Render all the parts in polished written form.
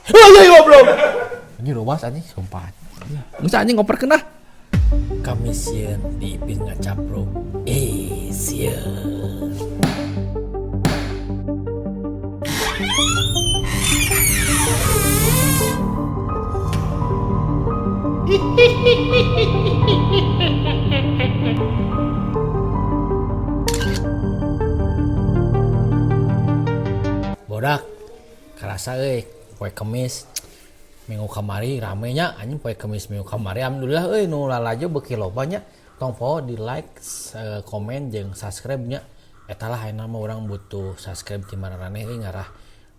Iya goblok. Anjing ruas anjing sumpah. Geus anjing ngoperkeun ah. Kami sieun di Ipin ngacapruk. Eh sieun. Bodak karasa euy poe Kemis minggu kamari rame nya anjing poe Kemis minggu kamari alhamdulillah euy nu lalajo beuki loba nya tong poho di like komen jeung subscribe nya eta lah ayeuna mah urang butuh subscribe ti maraneh euy ngarah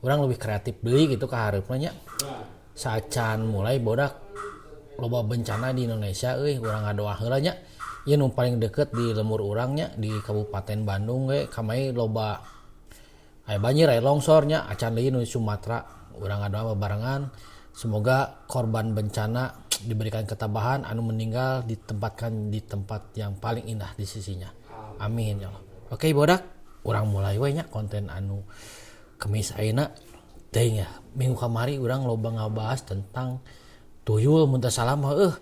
urang lebih kreatif deui gitu ka hareupna nya saacan mulai bodak loba bencana di Indonesia euy urang ngadoa heula nya ieu nu paling deket di lembur urang nya di Kabupaten Bandung ge kamari loba aya banjir aya longsor nya acan deui nu di Sumatera urang ngadoa bebarengan semoga korban bencana diberikan ketabahan anu meninggal ditempatkan di tempat yang paling indah di sisinya amin ya Allah. Oke bodak urang mulai we nya konten anu Kemis ayeuna teuing ya minggu kamari urang loba ngabahas tentang tuyul mun teu salah mah eueuh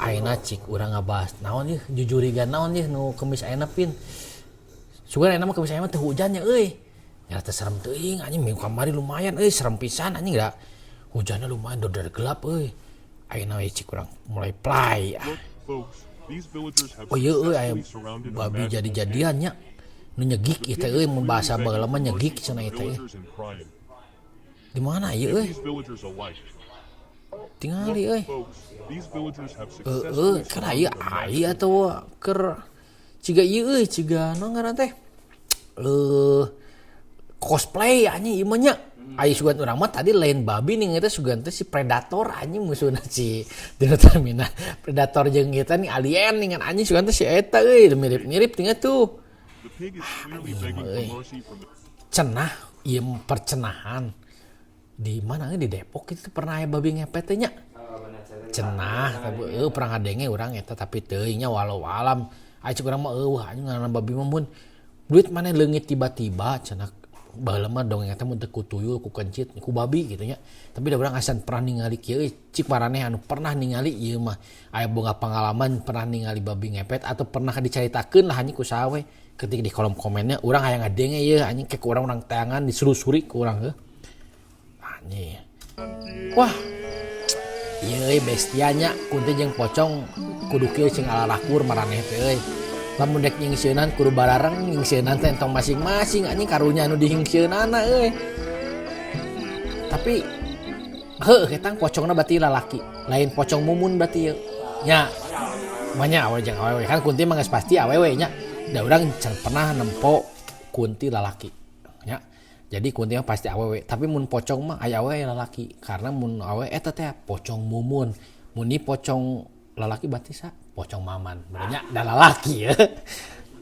ayeuna cik urang ngabahas naon yeuh jujurigan naon yeuh nu Kemis ayeuna pin sugan ayeuna mah Kemis ayeuna mah teu hujan nya euy. Ya teh serem teuing anjing minggu kamari lumayan euy serem pisan anjing da hujanna lumayan dodar gelap euy. Ayeuna we cik urang mulai play. Oh ieu euy aya babi jadi-jadian nya. Nu nyegik ieu teh euy mun bahasa baheula mah nyegik cenah ieu teh. Di mana ieu euy? Tingali euy. Heueuh kana ieu aya atawa keur ciga ieu euy ciga naon ngaran teh? Cosplay anjing ieu mah nya. Aya sugan urang mah tadi lain babi nih eta sugan teh si predator anjing musuhna si Dino Termina. Predator jeung ieu teh nih alien nih ngan anjing sugan teh si eta euy mirip-mirip tinggal tuh. Anjing euy. Cenah ieu percenahan. Di mana euy di Depok itu pernah aya babi ngepet teh nya. Cenah tapi euy pernah ngadenge urang eta tapi teuing nya walau alam. Aya cek urang mah eueuh anjing ngaranna babi mah mun duit maneh leungit tiba-tiba cenah baheula mah dongeng eta mun teu ku tuyul ku kencit ku babi gitu nya. Tapi da urang asan pernah ningali kieu euy cik maraneh anu pernah ningali ieu mah aya boga pangalaman pernah ningali babi ngepet atau pernah dicaritakeun lah anjing ku saha we ketik di kolom komennya urang hayang ngadenge ieu anjing ke ku urang urang teangan diselusuri ku urang heuh. Anjing. Wah. Ieu euy bestia nya kunti jeung pocong kudu kieu cing alarakur maraneh teh euy. Lamun dek nyingsieunan kudu barareng nyingsieunan teh entong masing-masing anjing karunya anu dihingsieunan euy. Tapi heuh ketang pocongna berarti lalaki, lain pocong mumun berarti ieu. Nya. Manya awewe jeung awewe kan kunti mah geus pasti awewe nya. Da urang can pernah nempo kunti lalaki nya. Jadi kunti mah pasti awewe, tapi mun pocong mah aya awewe lalaki karena mun awewe eta teh pocong mumun. Mun ni pocong lalaki berarti sa pocong maman. Berarti da lalaki ya.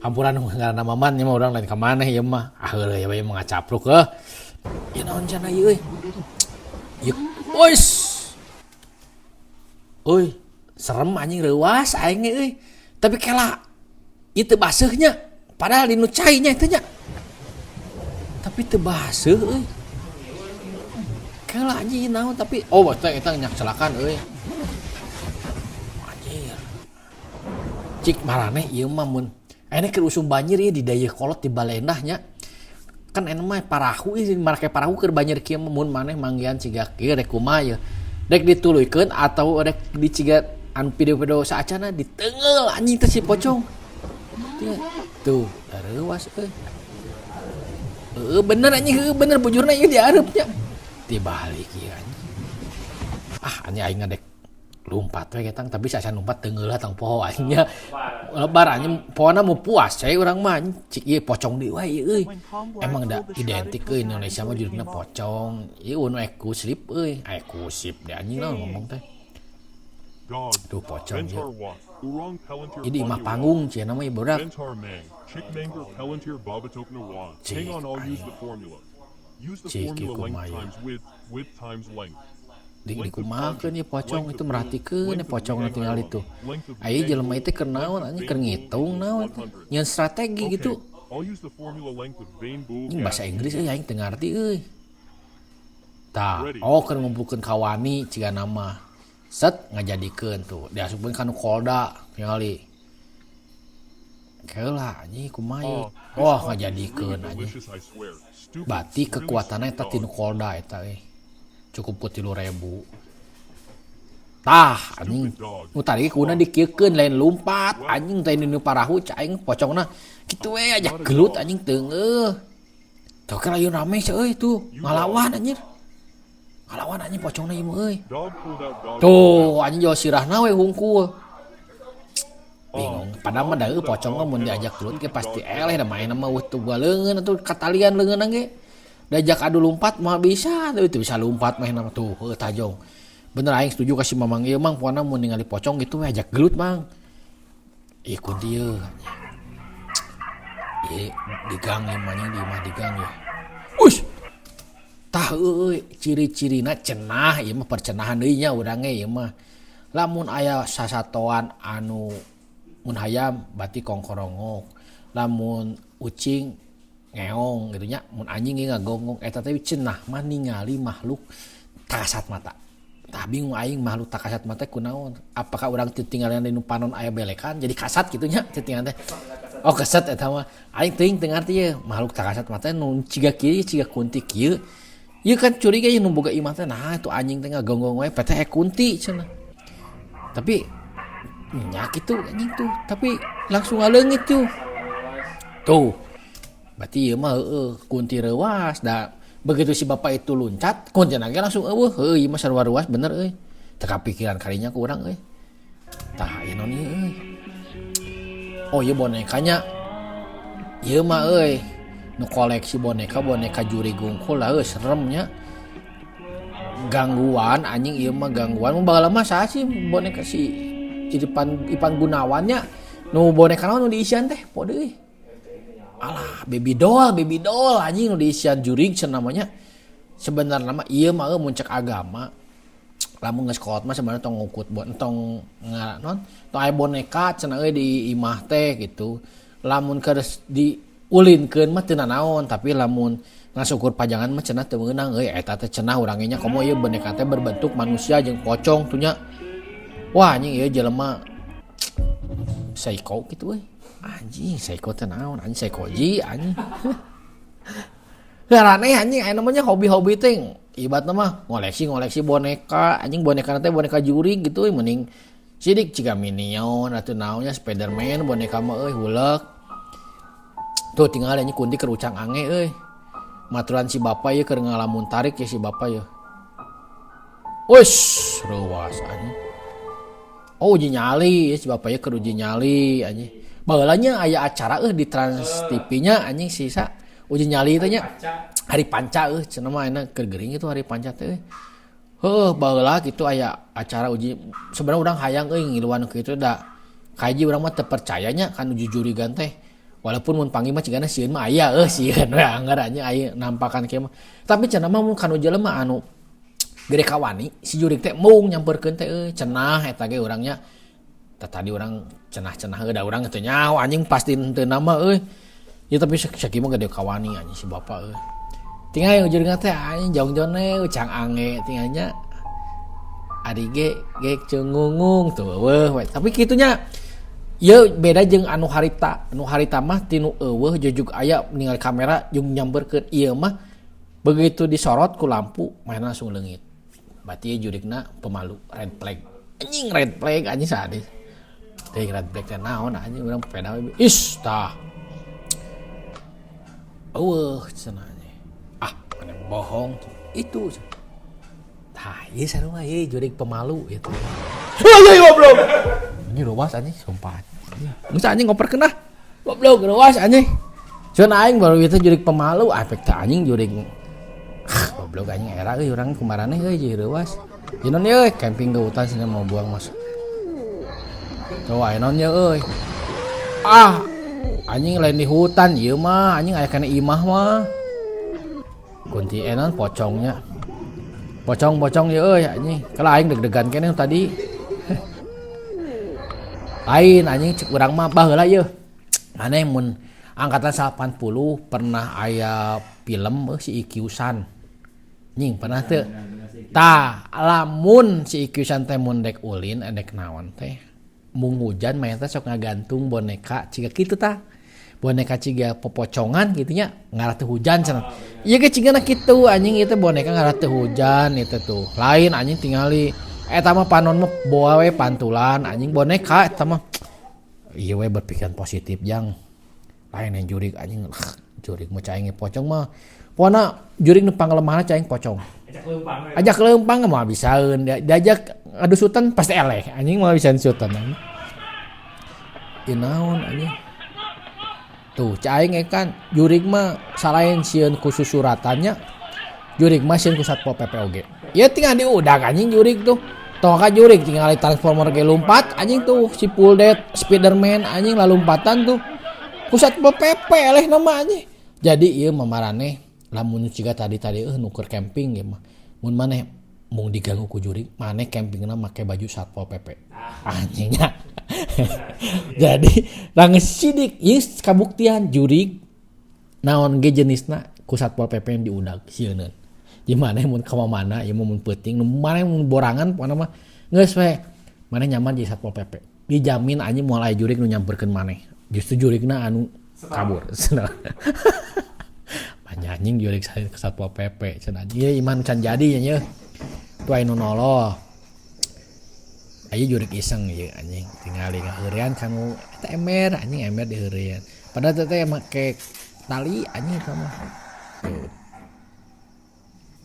Hampura nu ngaranna maman nya mah urang lain ka maneh ieu mah. Ah heureuy we mah ngacapruk heuh. Ieu naon cenah ieu euy. Ieu ois. Euy, serem anjing reuas aing ge euy. Tapi kela ieu teu baseuh nya. Padahal di nu cai nya eta nya. Tapi teu baseuh euy. Kela anjing naon tapi oh eta eta nyakselakan euy. Anjir. Cik maraneh ieu mah mun ayeuna keur usum banjir ieu di Dayeuhkolot di Balendah nya. Kan enak mah parahu ieu make parahu keur banjir kieu mah mun maneh manggihan ciga kieu rek kumaha ieu. Rek dituluykeun atau rek diciga anu video-video saacana diteunggeul anjing teh si pocong. Tuh, reuas euy. Heueuh bener anjing heueuh bener bujurna ieu diareup nya. Dibalik ieu anjing. Ah anjing aing ngadek lumpat we ketang tapi sacan lumpat teunggeul tong poho anjing nya. Lebar anjing poho mau puas cai urang mah anjing cik ieu pocong deui wae ieu euy. Emang da identik euy Indonesia mah judulna pocong. Ieu nu eksklusif euy, eksklusif deh anjing naon ngomong teh. Tuh pocong ieu. Ini imah panggung cenah mah ieu budak. Cik cik ieu kumaha ieu. Di dikumahakeun ieu pocong itu merhatikeun ieu pocong nu tinggal itu. Aya jelema ieu teh keur naon anjing keur ngitung naon teh. Nyeun strategi gitu. Ini bahasa Inggris euy aing teu ngarti euy. Tah, oh keur ngumpulkeun kawani cigana mah. Set ngajadikeun tuh, diasupkeun ka nu kolda tingali. Keula anjing kumaha ieu. Oh, ngajadikeun anjing. Berarti kekuatanna eta tinu kolda eta euy. Cukup ku 3.000. Tah anjing nu tadi kuduna dikieukeun lain lumpat anjing teh nu parahu cai aing pocongna kitu we aja gelut anjing teungeuh. Tuh kan ayeuna rame sih euy tuh ngalawan anjir. Ngalawan anjing pocongna ieu mah euy. Tuh anjing jauh sirahna we hungkul. Bingung padahal mah da euy pocong mah mun diajak gelut ge pasti eleh da maena mah eueuh teu boga leungeun atuh katalian leungeunna ge. Diajak adu lumpat mah bisa teu bisa lumpat maena mah tuh heueuh tajong. Bener aing setuju ka si Mamang ieu mang pokona mun ningali pocong gitu we ajak gelut mang. Ih kunti ieu. Ieu di gang ieu mah di imah di gang ieu. Ush. Tah euy ciri-cirina cenah ieu mah percenahan deui nya urang ge ieu mah. Lamun aya sasatoan anu mun hayam berarti kongkorongok. Lamun ucing ngeong gitu nya, mun anjing ge ngagonggong eta teh cenah mah ningali makhluk tak kasat mata. Tah bingung aing makhluk tak kasat mata kunaon? Apakah urang teu tinggalna di nu panon aya belekan jadi kasat kitu nya teu tinggal teh. Oh keset eta mah. Aing teuing teu ngarti ye makhluk tak kasat mata nu ciga kieu ciga kunti kieu. Ieu kan curiga ieu nu boga imah teh nah itu anjing teh ngagonggong wae pete kunti cenah. Tapi nya kitu anjing tuh, tapi langsung ngaleungit tuh. Tuh. Berarti ieu mah heueuh kunti reuas da begitu si bapak itu luncat kuntina ge langsung eueuh heueuh ieu mah sarua reuas bener euy. Teu kapikiran kadinya ku urang euy. Tah ieu naon ieu euy. Oh ieu bonekanya. Ieu mah euy nu koleksi boneka boneka juri gungkul lah euy serem nya. Gangguan anjing ieu mah gangguan mun baheula mah saha sih boneka si Ipan Ipan Gunawan nya nu boneka naon nu diisian teh poe deui. Alah baby doll anjing nu diisian jurig cenah namanya. Sebenarnya mah ieu mah mun cek agama lamun geus kolot mah sebenarnya tong ngukut tong non tong aya boneka cenah euy di imah teh gitu. Lamun keur diulinkeun mah teu nanaon tapi lamun ngasukur pajangan mah cenah teu meunang euy eta teh cenah urang nya komo ieu boneka teh berbentuk manusia jeung pocong tuh nya. Wah anjing ieu jelema psycho kitu euy. Anjing psycho teh naon anjing psychoji anjing. Ngaraneh anjing aya namanya hobi-hobi teh ibaratna mah ngoleksi-ngoleksi boneka anjing boneka teh boneka jurig gitu euy mending sidik ciga Minion atuh naonnya Spiderman boneka mah euy hulek. Tuh tinggal anjing kunti keur ucang ange euy. Maturan si bapak ieu keur ngalamun tarik ya si bapak ieu. Ush, reuas anjing. Oh uji nyali ya si bapak ieu keur uji nyali anjing. Baheula nya aya acara euy di Trans TV nya anjing sisa uji nyali teh nya. Hari panca euy cenah mah ayeuna keur gering itu hari panca teh euy. Heuh baheula kitu aya acara uji sebenarnya urang hayang euy ngiluan kitu da kahiji urang mah teu percaya nya kan uji jurigan teh. Walaupun mun panggih mah cigana sieun mah aya euy sieun we anggar anjing aya nampakan kieu mah. Tapi cenah mah mun kanu jelema anu gede kawani si jurig teh mung nyamperkeun teh euy cenah eta ge urang nya. Tah tadi urang cenah-cenah heuh da urang teu nyaho anjing pasti henteu nama euy. Ya tapi sakieu mah gede kawani anjing si bapak euy. Tinggal ujurna teh anjing jongjon we ucang ange tinggal nya. Ari ge ge cengungung tuh eueuh we. Tapi kitu nya ieu beda jeung anu harita. Anu harita mah tinu eueuh jujug aya ningali kamera jeung nyamberkeun ieu mah begitu disorot ku lampu mainna langsung leungit. Berarti ieu jurigna pemalu, red flag. Anjing red flag anjing sadis. Teuing red flag teh naon anjing urang peda we. Is tah. Eueuh cenah anjing. Ah, mana bohong itu. Tah, ieu sarua ieu jurig pemalu ieu teh. Heuh, goblok. Ini ruas anjing sumpah. Geus anjing ngoperkeun ah. Goblok ruas anjing. Cenah aing baru itu jurig pemalu, efek teh anjing jurig. Goblok anjing era euy urang kumaraneh euy jadi reuas. Ieu naon euy camping ke hutan sini mau buang mas. Tuh aya naon ye euy. Ah, anjing lain di hutan ieu mah anjing aya kana imah mah. Kunti enon pocongnya. Pocong-pocong ye euy anjing. Kalau aing deg-degan keneh tadi. Lain anjing cek urang mah baheula ieu. Maneh mun angkatan 80 pernah aya film si Iqiyusan. Nying pernah teu? Tah, lamun si Ikyusan teh mun dek ulin dek naon teh mung hujan maneh teh sok ngagantung boneka ciga kitu tah. Boneka ciga popocongan kitu nya ngarah teu hujan cenah. Ieu ge cigana kitu anjing ieu teh boneka ngarah teu hujan ieu teh tuh. Lain anjing tingali eta mah panon mah boa we pantulan anjing boneka eta mah. Ieu we berpikiran positif jang. Lain yang jurig anjing jurig mah cai aing pocong mah. Pokona jurig nu panglemahna cai aing pocong. Ajak leumpang mah bisaeun diajak adu sutan pasti eleh anjing mah bisa sutan anjing. Ieu naon anjing. Tuh cai aing kan jurig mah salain sieun ku susuratannya jurig mah sieun ku Satpol PP oge. Ieu tinggal diudag anjing jurig tuh. Tong ka jurig tinggal transformer ge lumpat anjing tuh si Puldet Spiderman anjing lalumpatan tuh. Ku Satpol PP eleh nama anjing. Jadi ieu mah maraneh lamun ciga tadi-tadi nu keur camping ge mah. Mun maneh mung diganggu ku jurig, maneh campingna make baju Satpol PP. Anjingnya. Jadi ranggeus sidik ieu kabuktian jurig naon ge jenisna ku Satpol PP yang diudag sieuneun. Di maneh mun ka mana ieu mah mun peuting nu maneh mun borangan pokona mah geus we maneh nyaman jadi Satpol PP. Dijamin anjing moal aya jurig nu nyamperkeun maneh. Justru jurigna anu kabur. Banyak anjing jurig ke Satpol PP cenah. Ieu iman can jadi nya. Tuh aya nu nolol. Aya jurig iseng ieu anjing tingali ngaheureuyan kanu eta ember anjing ember diheureuyan. Padahal teh make tali anjing eta mah. Tuh.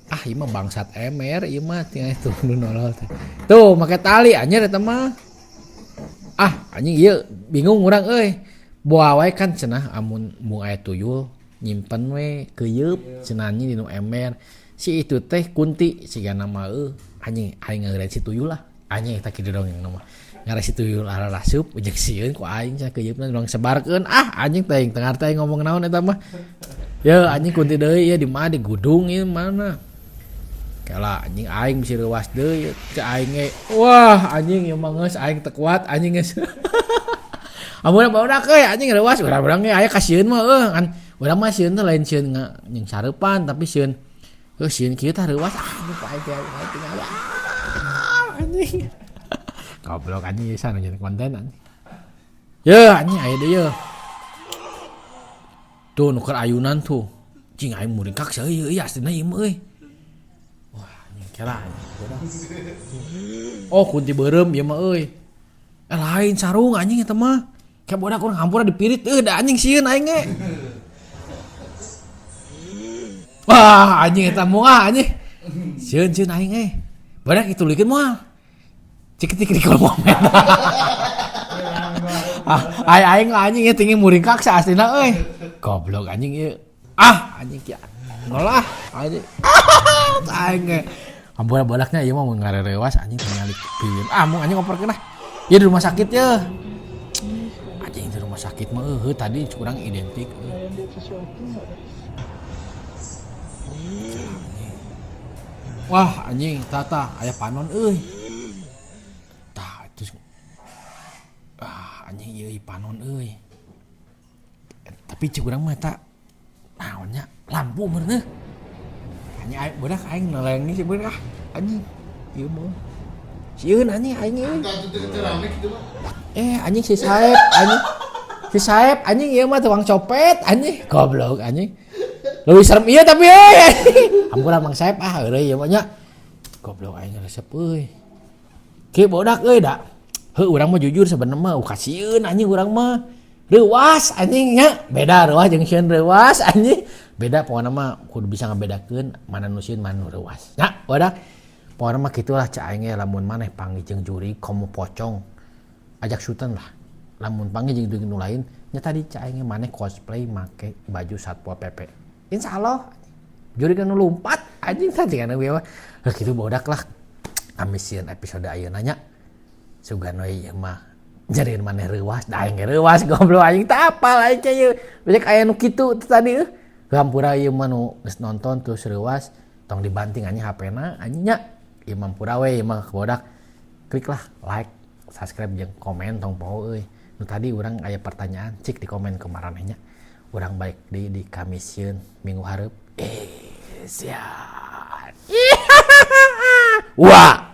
Ah ieu mah bangsat ember ieu mah tinggal tuh nu nolol teh. Tuh make tali anjir eta mah. Ah anjing ieu bingung urang euy. Boa wae kan cenah amun mung aya tuyul nyimpen we keuyeup cenah anjing dinu ember. Si itu teh kunti sigana mah anjing aing ngeureun si tuyul lah. Anjing eta kitu dongeng mah. Ngare si tuyul ararasup jeung sieun ku aing cenah keuyeup urang sebarkeun. Ah anjing teh aing teu ngarti aing ngomong naon eta mah. Ye anjing kunti deui ieu di mana di gudung ieu mana. Kela anjing aing bisi reuas deui cek aing ge. Wah anjing ieu mah geus aing teu kuat anjing geus. Amun barudak euy anjing reuas urang-urang ge aya kasieun mah euy kan urang mah sieun teh lain sieun jeung sareupan tapi sieun heuh sieun kieu tah reuas ah anjing aing teh aing tinggal ah anjing. Goblok anjing ieu sana jadi konten anjing. Ye anjing aya deui ye. Tuh nu keur ayunan tuh. Cing aing muringkak sia euy ieu aslina ieu mah euy. Wah anjing kela anjing. Oh kunti beureum ieu mah euy. Lain sarung anjing eta mah. Kayak bodak urang hampura dipirit euy da anjing sieun aing ge. Wah anjing eta moal anjing. Sieun-sieun aing ge. Bodak ditulikeun moal. Cik tik di kolom komen. Ah aing anjing ieu tinggi muringkak sa aslina euy. Goblok anjing ieu. Ah anjing kieu. Ngolah anjing. Aing ge. Hampura bodaknya ieu mah mun ngarerewas anjing tingali piwin. Ah mun anjing operkeun ah. Ieu di rumah sakit ye. Anjing di rumah sakit mah eueuh tadi kurang identik. Wah anjing tata aya panon euy. Tah terus ah anjing ieu panon euy. Tapi cek urang mah eta naon nya lampu meureun. Anjing aing budak aing noleng sih budak ah anjing ieu mah. Sieun anjing aing euy. Anjing si Saep anjing. Si Saep anjing ieu mah tukang copet anjing. Goblok anjing. Leuwih serem ieu tapi euy. Ampura Mang Saep ah euy ieu mah nya. Goblok aing resep euy. Kieu bodak euy da. Heuh urang mah jujur sebenarnya mah kasieun anjing urang mah. Reuwas anjing nya. Beda reuwas jeung sieun reuwas anjing. Beda pokona mah kudu bisa ngabedakeun mana nu sieun mana nu reuwas. Nya bodak. Pokona mah kitulah cek aing ge lamun maneh panggih jeung jurig komo pocong ajak syutan lah. Lamun panggih jeung jurig nu lain nya tadi cek aing ge maneh cosplay make baju Satpol PP. Insyaallah jurig nu lumpat anjing tadi kan ieu mah. Heuh kitu bodak lah. Kami sieun episode ayeuna nya. Sugan we ieu mah nyerieun maneh reuwas da aing ge reuwas goblok anjing teu apal aing teh ieu. Banyak aya nu kitu tadi euy. Hampura ieu mah nu geus nonton terus reuwas tong dibanting anjing HP-na anjing nya. Ieu mah hampura we ieu mah bodak. Klik lah like, subscribe jeung komen tong poho euy. Nu tadi urang aya pertanyaan cik di komen ke maraneh nya. Urang balik deui di Kamisieun minggu hareup. Siap. Wah.